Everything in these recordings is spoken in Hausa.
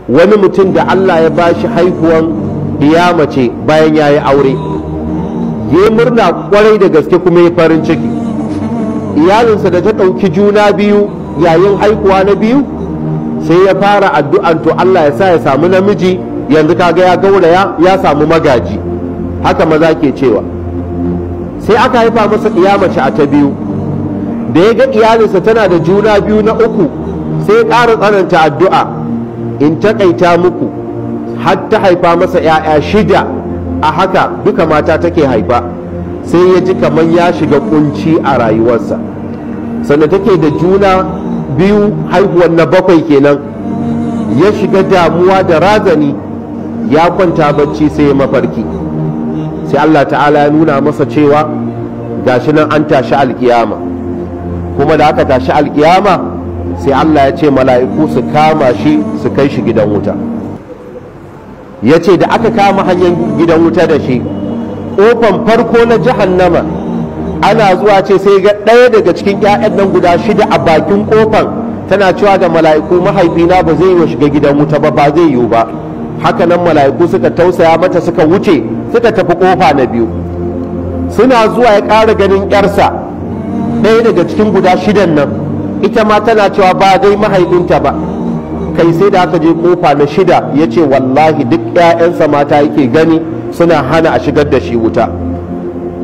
Wani mutum da Allah ya bashi haihuwan ɗiya mace bayan ya yi aure, ya murna kwarai da gaske kuma ya farin ciki. Iyalinsa da ta ɗauki juna biyu yayin haihuwa na biyu, sai ya fara addu'an to Allah ya sa ya samu namiji, yanzu kaga ya gauraya ya samu magaji. Haka maza ke cewa. Sai aka haifa masa ɗiya mace a ta biyu. Da ya ga iyalinsa tana da juna biyu na uku, sai ya ƙara tsananta addu'a. In taƙaita muku, har ta haifa masa 'ya'ya 6, a haka duka mata take haifa. Sai ya ji kamar ya shiga kunci a rayuwarsa. Sannan take da juna biyu haihuwar na 7 kenan, ya shiga damuwa da razani, ya kwanta bacci sai ya mafarki. Sai Allah ta'ala ya nuna masa cewa gashi nan an tashi alkiyama, kuma da aka tashi alkiyama sai Allah ya ce mala'iku su kama shi su kai shi gidan wuta. Ya ce da aka kama hanyar gidan wuta da shi, ƙofan farko na jahannama ana zuwa ce sai ga ɗaya daga cikin 'ya'yan nan guda 6 a bakin ƙofan tana cewa da mala'iku, mahaifina ba zai yi wa shiga gidan wuta ba, ba zai yiwu ba. Haka nan mala'iku suka tausaya mata suka wuce suka tafi ƙofa na biyu. Suna zuwa ya ƙara ganin 'yarsa ɗaya daga cikin guda 6 nan, ita ma tana cewa ba dai mahaifinta ba. Kai sai da aka je kofa na 6, ya ce wallahi duk 'ya'yansa mata yake gani suna hana a shigar da shi wuta.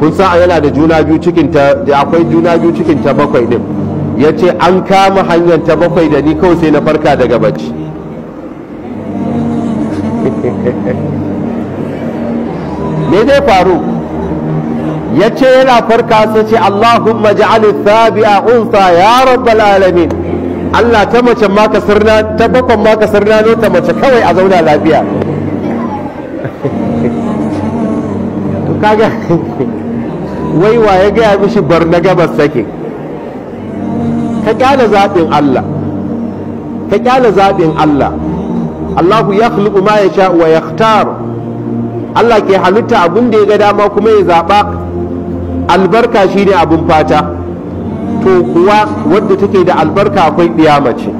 Kun san yana da juna biyu cikin ta, da akwai juna biyu cikin ta 7 din. Ya ce an kama hanyar ta 7 da ni kawai sai na farka daga bacci. Me zai faru? Ya ce yana farka sai ce Allahumma ja'al thabi'a unsa ya rabbal alamin. Allah ta mace ma ka sirna, ta bakon ma ka sirna no ta mace kawai a zauna lafiya. To kaga wai wa ya gaya mishi bar na gabas take? Ka kyale zaɓin Allah, ka kyale zaɓin Allah. Allahu ya khluqu ma yasha wa yakhtar. Allah ke halitta abun da ya ga dama kuma ya zaɓa. Albarka shine abun fata. To kuwa wadda take da albarka akwai ɗiya mace.